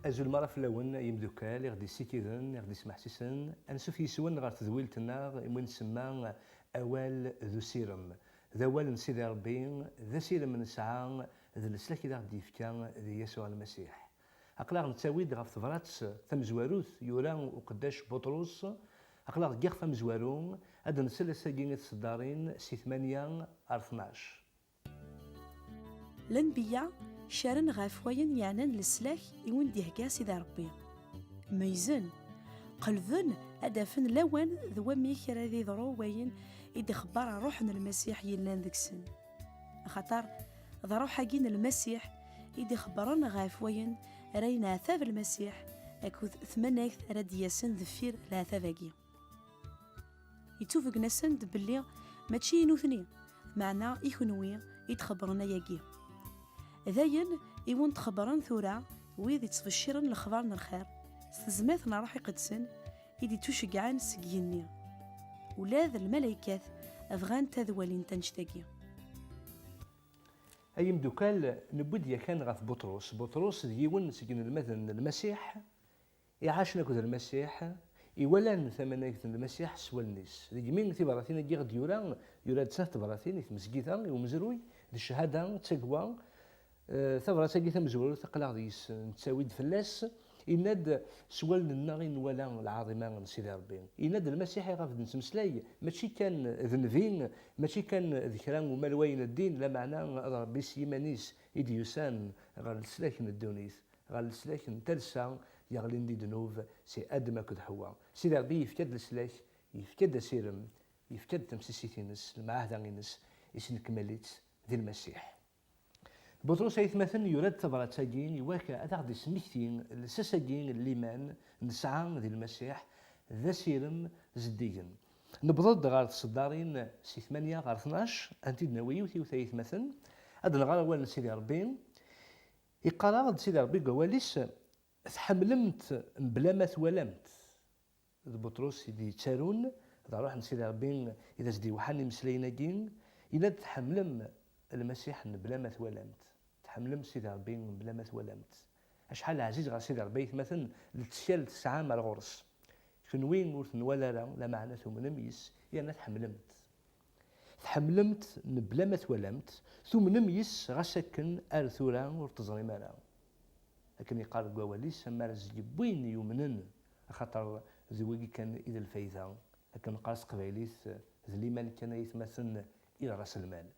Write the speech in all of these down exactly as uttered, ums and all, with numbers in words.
Azul mara fell-awen, ay imdukkal, i ɣ-d-issikiden, i ɣ-d-ismeḥsisen. Ansuf yis-wen ɣer tedwilt-nneɣ, imi nsemma awal d usirem. D awal n Sidi Ṛebbi, d asirem nesɛa, d leslak i d aɣ-d-yefka di Yasuɛ Lmasiḥ. Aql-aɣ nettawi-d ɣef tebrat tamezwarut yura uqeddac Buṭrus. Aql-aɣ deg yixef amezwaru, ad nsel ass-agi i tseddarin si tmanya ar tnac. Lenbiya ccaren ɣef wayen yeɛnan leslak i wen-d-ihegga Sidi Ṛebbi. Meyyzen, qelben ad d-afen lawan d wamek ara d-iḍru wayen i d-ixebber Ṛṛuḥ n Lmasiḥ yellan deg-sen. Axaṭer d Ṛṛuḥ-agi n Lmasiḥ i d-ixebbren ɣef wayen ara yenɛtab Lmasiḥ akked tmanegt ara d-yasen deffir leɛtab-agi. Yettubeggen-asen-d belli mačči i nutni, meɛna i kenwi i d-xebbren ayagi. D ayen i wen-d-xebbren tura wid ittbecciren lexbar n lxir s tezmert n Ṛṛuḥ Iqedsen i d-ittuceggɛen seg yigenni. Ula d lmalaykat bɣant ad walint annect-agi. Ay imdukkal, newwi-d yakan ɣef Buṭrus. Buṭrus d yiwen seg inelmaden n Lmasiḥ, iɛacen akked Lmasiḥ, iwalan tamanegt n Lmasiḥ s wallen-is. Degmi tibratin-agi i ɣ-d-yura, yura-d snat tebratin i tmezgida, i umezruy, d ccahada, d tagwa. Eh, tabrat-agi tamezwarut aql-aɣ deg-s, nettawi-d fell-as, yenna-d: "S wallen-nneɣ i nwala lɛaḍima n Sidi Ṛebbi." Yenna-d Lmasiḥ iɣef d-nettmeslay, mačči kan d nnbi, mačči kan d kra umalway n ddin, lameɛna d Ṛebbi s yiman-is i d-yusan ɣer leslak n ddunit, ɣer leslak n talsa yeɣlin di ddnub, si Adem akked Ḥewwa. Sidi Ṛebbi yefka-d leslak, yefka-d asirem, yefka-d tamsissit-ines, lemɛahda-ines, isnekmal-itt di Lmasiḥ. Buṭrus, aytmaten, yura-d tabrat-agi i wak ad aɣ-d-ismekti lsas-agi n liman nesɛa di Lmasiḥ, d asirem zeddigen. Newweḍ-d ɣer tseddarin si tmanya ɣer tnac, ad tent-id-nawi yiwet yiwet, aytmaten, ad nɣer awal n Sidi Ṛebbi. Iqqar-aɣ-d Sidi Ṛebbi deg wawal-is: "Tḥemmlem-t mebla ma twalam-t." D Buṭrus i d-yettarun, d Ṛṛuḥ n Sidi Ṛebbi i d as-d-iweḥḥan imeslayen-agi, yenna-d: "Tḥemmlem Lmasiḥ mebla ma twalam-t. Tḥemmlem Sidi Ṛebbi mebla ma twalam-t." Acḥal ɛziz ɣer Sidi Ṛebbi, aytmaten, lettkal tesɛam ar ɣur-s. Kenwi ur t-nwala ara, lameɛna tumnem yis, yerna tḥemmlem-t. Tḥemmlem-t mebla ma twalam-t, tumnem yis ɣas akken ar tura ur teẓrim ara. Akken yeqqar deg wawal-is: "Amar zg n win yumnen", axaṭer d wigi kan i d lfayda. Akken neqqar s teqbaylit, d liman kan, aytmaten, i d ras lmal.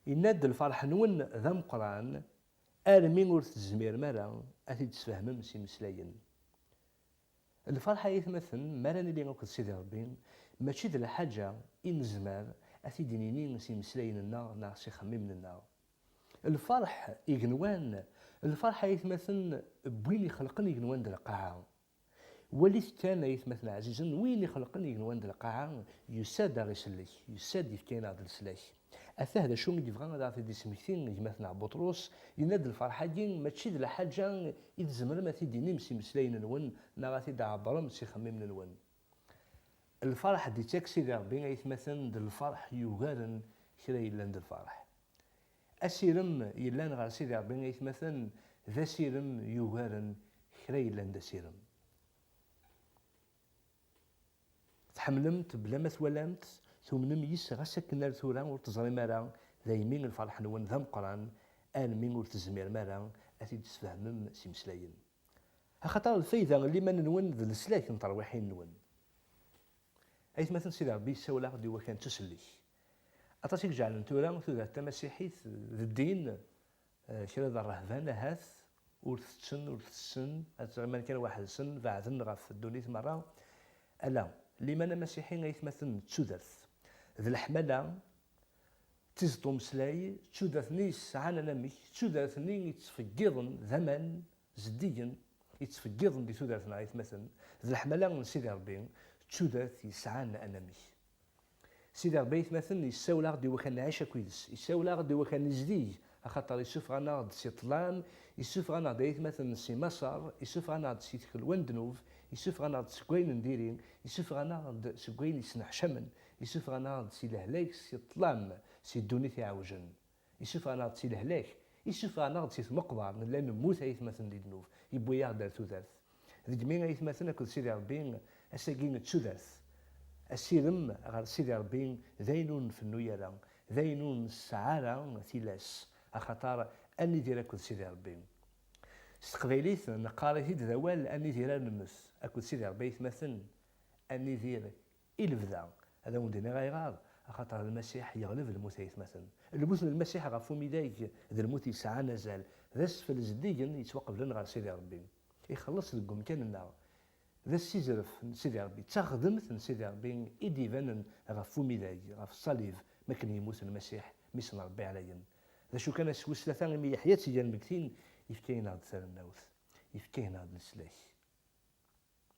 Yenna-d: "Lferḥ-nwen d ameqqran, armi ur tezmirem ara ad t-id-tesfehmem s imeslayen." Lferḥ, ay atmaten, mi ara nili akked Sidi Ṛebbi, mačči d lḥaǧa i nezmer ad t-id-nini s imeslayen-nneɣ neɣ s ixemmimen-nneɣ. Lferḥ igenwan, lferḥ, ay atmaten, n win ixelqen igenwan d lqaɛa. Walit kan, ay atmaten ɛzizen, win ixelqen igenwan d lqaɛa, yusa-d ad aɣ-isellek, yusa-d yefka-aneɣ-d leslak. Atah d acu i yebɣa ad aɣ-t-id-ismekti gma-tneɣ Buṭrus, yenna-d: "Lferḥ-agi mačči d lḥaǧa i tzemrem ad t-id-tinim s imeslayen-nwen neɣ ad t-id-tɛebbrem s ixemmimen-nwen." Lferḥ d-ittak Sidi Ṛebbi, ay atmaten, d lferḥ yugaren kra yellan d lferḥ. Asirem yellan ɣer Sidi Ṛebbi, ay atmaten, d asirem yugaren kra yellan d asirem. Tḥemmlem-t bla ma twalam-t, tumnem yis ɣas akken ar tura ur teẓrim ara, daymi lferḥ-nwen d ameqqran, armi ur tezmirem ara ad t-id-tesfehmem s imeslayen. Axaṭer lfayda n liman-nwen d leslak n terwiḥin-nwen. Aytmaten, Sidi Ṛebbi yessawel-aɣ-d i wakal n tusellek. Aṭas i ijeɛlen tura tudert tamasiḥit d ddin, eh, kra d rrehban ahat, ur tetten, ur tessen, ad tɣiman kan weḥd-sen, beɛden ɣef ddunit merra. Ala, liman amasiḥi, aytmaten, d tudert, d leḥmala, d tiẓeṭ umeslay, d tudert-nni yesɛan anamek, d tudert-nni yettfeggiḍen d aman zeddigen, yettfeggiḍen di tudert-nneɣ, aytmaten, d leḥmala n Sidi Ṛebbi, d tudert yesɛan anamek. Sidi Ṛebbi, aytmaten, yessawel-aɣ-d i wakal nɛic akked-s, yessawel-aɣ-d i wakal nezdig, axaṭer issufeɣ-aneɣ-d si ṭṭlam, issufeɣ-aneɣ-d, aytmaten, si Maṣer, issufeɣ-aneɣ-d si tkelwa n ddnub, issufeɣ-aneɣ-d seg wayen n diri, issufeɣ-aneɣ-d seg wayen yesneḥcamen, issufeɣ-aneɣ-d si lehlak, si ṭṭlam, si ddunit iɛewjen. Issufeɣ-aneɣ-d si lehlak, Issufeɣ-aneɣ-d si tmeqbar, nella nemmut ay atmaten di ddnub, yewwi-yaɣ-d ar tudert. Degmi ay atmaten akked Sidi Ṛebbi, ass-agi d tudert. Asirem ɣer Sidi Ṛebbi d ayen ur nfennu ara, d ayen ur nesɛi ara tilas, axaṭer ad nidir akked Sidi Ṛebbi. S teqbaylit neqqar-it-id d awal ad nidir ar nemmet akked Sidi Ṛebbi ay atmaten, ad nidir i lebda. Ad awen-d-iniɣ ayɣer, axaṭer Lmasiḥ yeɣleb lmut ay atmaten. Lmut n Lmasiḥ ɣef umidag d lmut yesɛan azal, d asfel zeddigen yettwaqeblen ɣer Sidi Ṛebbi. Ixelleṣ deg umkan-nneɣ. D assizref n Sidi Ṛebbi, d taxdemt n Sidi Ṛebbi i d-ibanen ɣef umidag, ɣef ṣṣalib, mi akken yemmut Lmasiḥ, mmi-s n Ṛebbi ɛlayen. D acu kan, ass wis tlata imi yeḥya-d si gar lmegtin, yefka-aneɣ-d tarennawt, yefka-aneɣ-d leslak.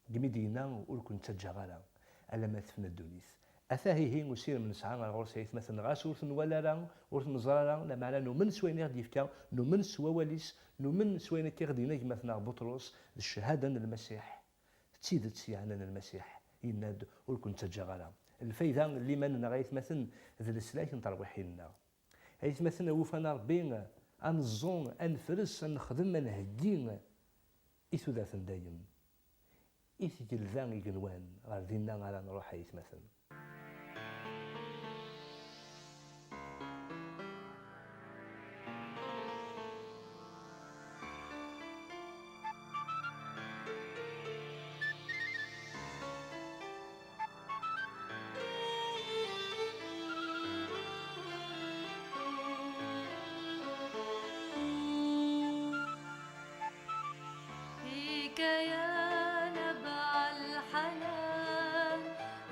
Degmi d-yenna, ur ken-ttaǧǧaɣ ara alamma tefna ddunit. Atah ihi usirem nesɛa ar ɣur-s ay atmaten, ɣas ur t-nwala ara, ur t-neẓra ara, lameɛna numen s wayen i ɣ-d-yefka, numen s wawal-is, numen s wayen akka i ɣ-d-yenna gma-tneɣ Buṭrus, d cchada n Lmasiḥ. D tidet yeɛnan Lmasiḥ, yenna-d, ur ken-ttaǧǧaɣ ara. Lfayda n liman-nneɣ ay atmaten d leslak n terwiḥin-nneɣ. Ay atmaten, awufan a Ṛebbi, ad neẓẓu, ad nefres, ad nexdem, ad nheggi i tudert n dayem, i tgelda igenwan, ɣer dinna ara nruḥ ay atmaten. فيك يا نبع الحنان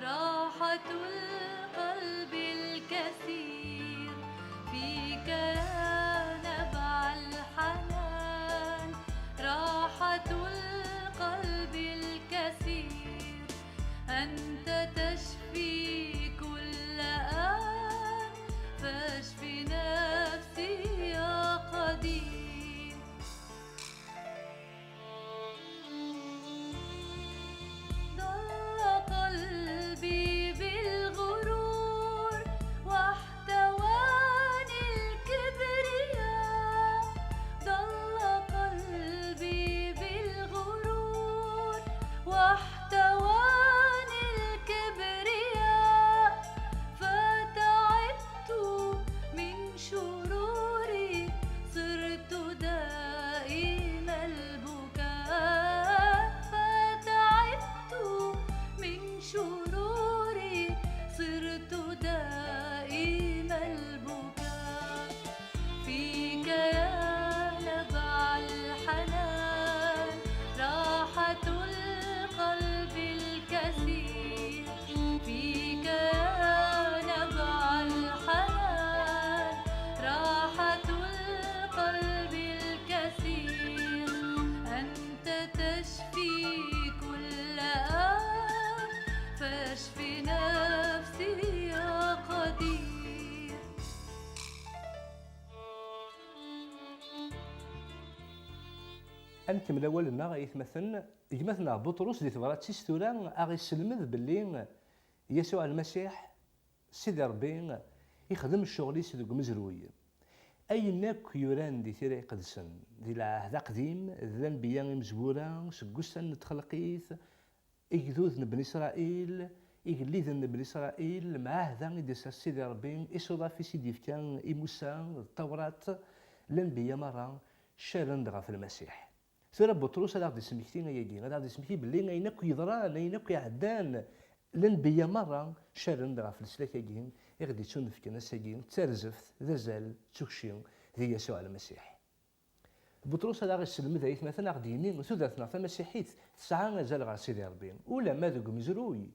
راحة القلب الكثير، فيك يا نبع الحنان راحة القلب الكثير، أنت تشفي كل آن، فاشف نفسي يا قدير. ضل قلبي بالغرور واحتواني الكبرياء، ضل قلبي بالغرور واحتواني الكبرياء، فتعبت من شروري صرت دائم البكاء، فتعبت من شروري صرت دائم البكاء. فيك يا نبع الحنان راحة القلب الكثير، فيك يا نبع الحنان راحة القلب الكثير، أنت تشفي كل آن، فاشف نفسي يا قدير. Ad nkemmel awal-nneɣ, ay atmaten. Gma-tneɣ Buṭrus di tebrat-is tura a ɣ-isselmed belli Yasuɛ Lmasiḥ, Sidi Ṛebbi, ixdem ccɣel-is deg umezruy. Ayen akk yuran di Tira Iqedsen, di Lɛehd Aqdim, d lanbeyya imezwura, seg ussan n txelqit, igduden n Bni Isṛayil, igelliden n Bni Isṛayil, lemɛahda i d-isers Sidi Ṛebbi, isuḍaf i s-id-yefka i Musa, d Tawrat, lanbeyya merra, carren-d ɣef Lmasiḥ. Tura Buṭrus ad aɣ-d-ismekti ayagi, ad aɣ-d-ismekti belli ayen akk yeḍran, ayen akk iɛeddan, lanbeyya merra carren-d ɣef leslak-agi i ɣ-d-ittunefken ass-agi, d tarzeft, d azal, d tukci di Yasuɛ Lmasiḥ. Buṭrus ad aɣ-isselmed, ay atmaten, ad aɣ-d-yini tudert-nneɣ tamasiḥit tesɛa azal ɣer Sidi Ṛebbi, ulamma deg umezruy.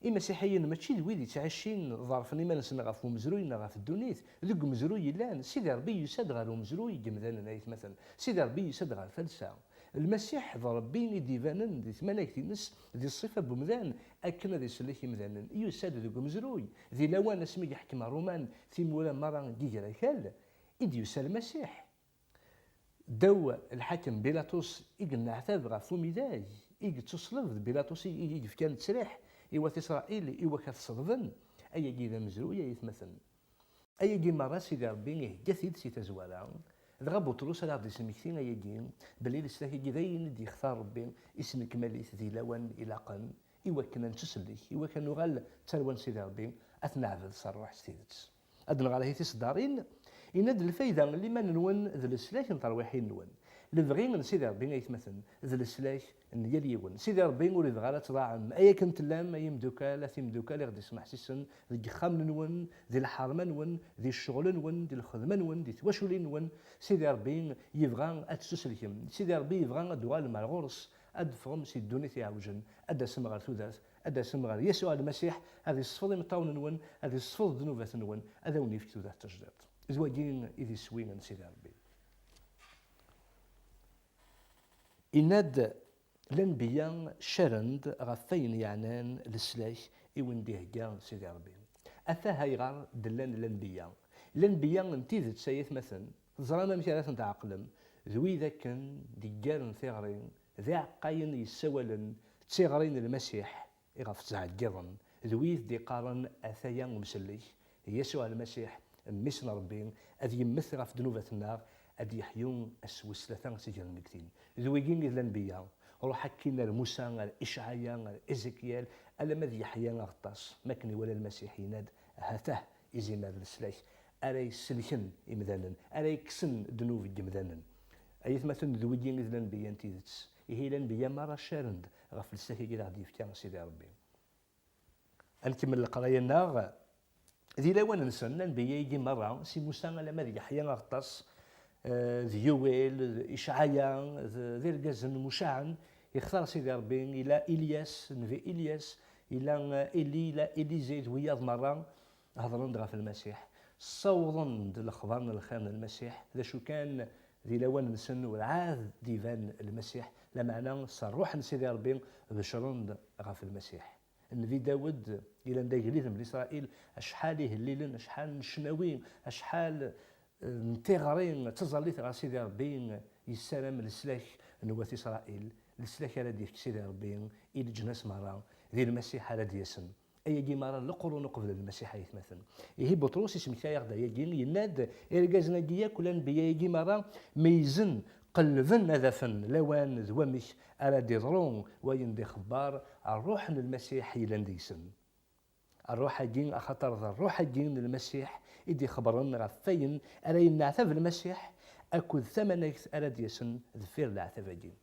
Imasiḥiyen mačči d wid yettɛiccin ḍerfen iman-nsen ɣef umezruy neɣ ɣef ddunit. Deg umezruy i llan. Sidi Ṛebbi yusa-d ɣer umezruy n yemdanen, ay atmaten. Sidi Ṛebbi yusa-d ɣer talsa. Lmasiḥ d Ṛebbi i d-ibanen di tmanegt-ines, di ṣṣifa n wemdan, akken ad isellek imdanen. Yusa-d deg umezruy. Di lawan asmi i iḥkem Ṛuman timura merra n yigrakal, i d-yusa Lmasiḥ. Ddaw lḥakem Bilaṭus i yenneɛtab ɣef umidag, i yettuṣleb d Bilaṭus i, i yefkan ttesriḥ i wat Isṛayil i wak ad t-ṣelben, ayagi d amezruy, ay atmaten. Ayagi merra Sidi Ṛebbi ihegga-t-id si tazwara, Dɣa Buṭrus ad aɣ-d-ismekti ayagi, belli leslak-agi d ayen i d-yextar Ṛebbi, isnekmal-it di lawan ilaqen, i wakken ad nettsellek, i wakken ad nuɣal d tarwa n Sidi Ṛebbi, ad t-neɛbed s ṛṛuḥ s tidet. Ad nɣer ahi tiseddarin, yenna-d: "Lfayda n liman-nwen d leslak n terwiḥin-nwen." Lebɣi n Sidi Ṛebbi, aytmaten, d leslak n yal yiwen. Sidi Ṛebbi ur yebɣi ara ad tḍaɛem. Ay akken tellam, ay imdukal, a timdukal i ɣ-d-ismeḥsisen, deg yexxamen-nwen, di lḥerma-nwen, di ccɣel-nwen, di lxedma-nwen, di twaculin-nwen, Sidi Ṛebbi yebɣa ad tettuselkem. Sidi Ṛebbi yebɣa ad d-tuɣalem ar ɣur-s, ad d-teffɣem si ddunit iɛewjen, ad d-tasem ɣer tudert, ad d-tasem ɣer Yasuɛ Lmasiḥ, ad isfeḍ imeṭṭawen-nwen, ad isfeḍ ddnubat-nwen, ad awen-yefk tudert tajdiṭ. D wagi i d iswi n Sidi Ṛebbi. Yenna-d: "Lanbeyya ccaren-d ɣef wayen yeɛnan leslak i wen-d-ihegga Sidi Ṛebbi." Atah ayɣer d-llan lanbeyya. Lanbeyya n tidet, ay atmaten, teẓram amek ara ten-tɛeqlem, d wid akken d-iggaren tiɣri, d iɛeqqayen yessawalen d tiɣri n Lmasiḥ i ɣef ttɛeggiḍen, d wid d-iqqaren: "Ataya umsellek, Yasuɛ Lmasiḥ, Mmi-s n Ṛebbi, ad yemmet ɣef ddnubat-nneɣ, ad d-yeḥyu ass wis tlata si gar lmeggtin." D wigi i d lanbeyya. Ruḥ akkin ar Musa, ar Icɛaya, ar Izikyal, alamma d Yeḥya Aɣeṭṭas, mi akken iwala Lmasiḥ, yenna-d: "Hatah izimer n leslak ara iselken imdanen, ara yekksen ddnub n yimdanen." Ay atmaten, d wigi i d lanbeyya n tidet. Ihi lanbeyya merra ccaren-d ɣef leslak-agi i aɣ-d-yefka Sidi Ṛebbi. Ad nkemmel leqraya-nneɣ. Di lawan-nsen, lanbeyya-agi merra, si Musa alamma d Yeḥya Aɣeṭṭas, eh, d Yuwil, d Icɛaya, d, d irgazen mucaɛen, ixtar Sidi Ṛebbi, ila Ilyas, nnbi Ilyas, ila, eh, Ili, ila Ilizay d wiyaḍ merra, hedren-d ɣef Lmasiḥ, ssawḍen-d lexbar n lxir n Lmasiḥ, d acu kan, di lawan-nsen, werɛad d-iban Lmasiḥ, lameɛna s ṛṛuḥ n Sidi Ṛebbi, becren-d ɣef Lmasiḥ. Nnbi Dawed, ilan d agellid n Isṛayil, acḥal ihellilen, acḥal n ccnawi, acḥal, eh, n tiɣri, d taẓallit ɣer Sidi Ṛebbi, yessaram leslak n wat Isṛayil, leslak ara d-yefk Sidi Ṛebbi i leǧnas merra, di Lmasiḥ ara d-yasen. Ayagi merra leqrun uqbel Lmasiḥ, ay atmaten. Ihi Buṭrus ismekta-yaɣ-d ayagi, yenna-d: "Irgazen-agi yakk, lanbeyya-agi merra, meyyzen, qellben ad afen lawan d wamek ara d-iḍru wayen d-ixebber ṛṛuḥ n Lmasiḥ yellan deg-sen." Ṛṛuḥ-agi, axaṭer d ṛṛuḥ-agi n Lmasiḥ i d-ixebbren ɣef wayen ara yenneɛtab Lmasiḥ akked tamanegt ara d-yasen deffir leɛtab-agi.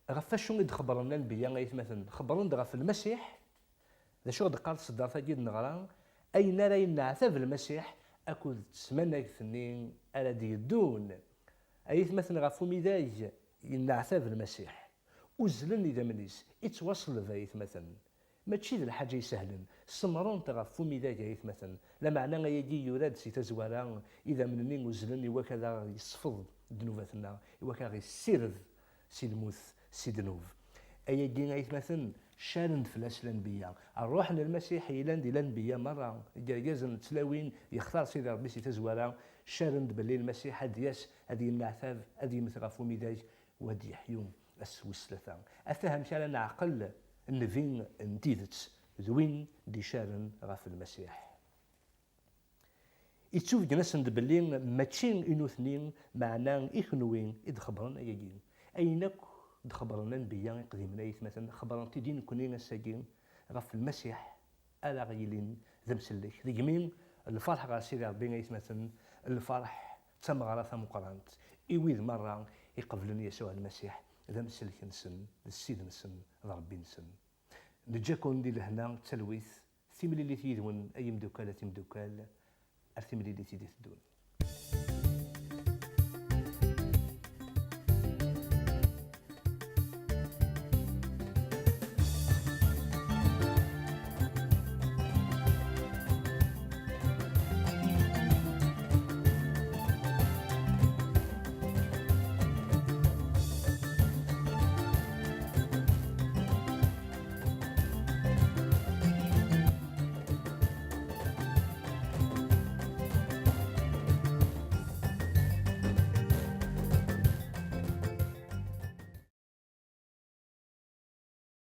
Ɣef wacu i d-xebbren lanbeyya, ay atmaten? Xebbren-d ɣef Lmasiḥ. D acu i d-teqqar tseddart-agi i d-neɣra? Ayen ara yenneɛtab Lmasiḥ akked tesmanagt-nni ara d-yeddun. Ay atmaten, ɣef umidag yenneɛtab Lmasiḥ. Uzzlen idammen-is, ittwaṣelleb, ay atmaten. Mačči d lḥaǧa isehlen, semmren-t ɣef umidag, ay atmaten. Lameɛna ayagi yura-d si tazwara, idammen-nni uzzlen i wakk ad aɣ-yesfeḍ ddnubat-nneɣ, i wakk ad aɣ-yessired si lmut, si ddnub. Ayagi, ay atmaten, ccaren-d fell-as lanbeyya. Ṛṛuḥ n Lmasiḥ yellan di lanbeyya merra, deg irgazen d tlawin yextar Sidi Ṛebbi si tazwara, ccaren-d belli Lmasiḥ ad d-yas, ad yenneɛtab, ad yemmet ɣef umidag, u ad d-yeḥyu ass wis tlata. Atah amek ara neɛqel nnbi n tidet, d win d-icaren ɣef Lmasiḥ. Ittubgen-asen-d belli mačči i nutni, meɛna i kenwi i d-xebbren ayagi. Ayen akk d-xebbren lanbeyya iqdimen, ay atmaten, xebbren-t-id i nekni ass-agi ɣef Lmasiḥ ara ɣ-yilin d amsellek. Degmi lferḥ ɣer Sidi Ṛebbi, ay atmaten, lferḥ d tameɣra tameqqrant i wid merra iqeblen Yasuɛ Lmasiḥ d amsellek-nsen, d Ssid-nsen, d Ṛebbi-nsen. Neǧǧa-ken di lehna d talwit, timlilit yid-wen, ay imdukal, a timdukal, ar timlilit i d-iteddun.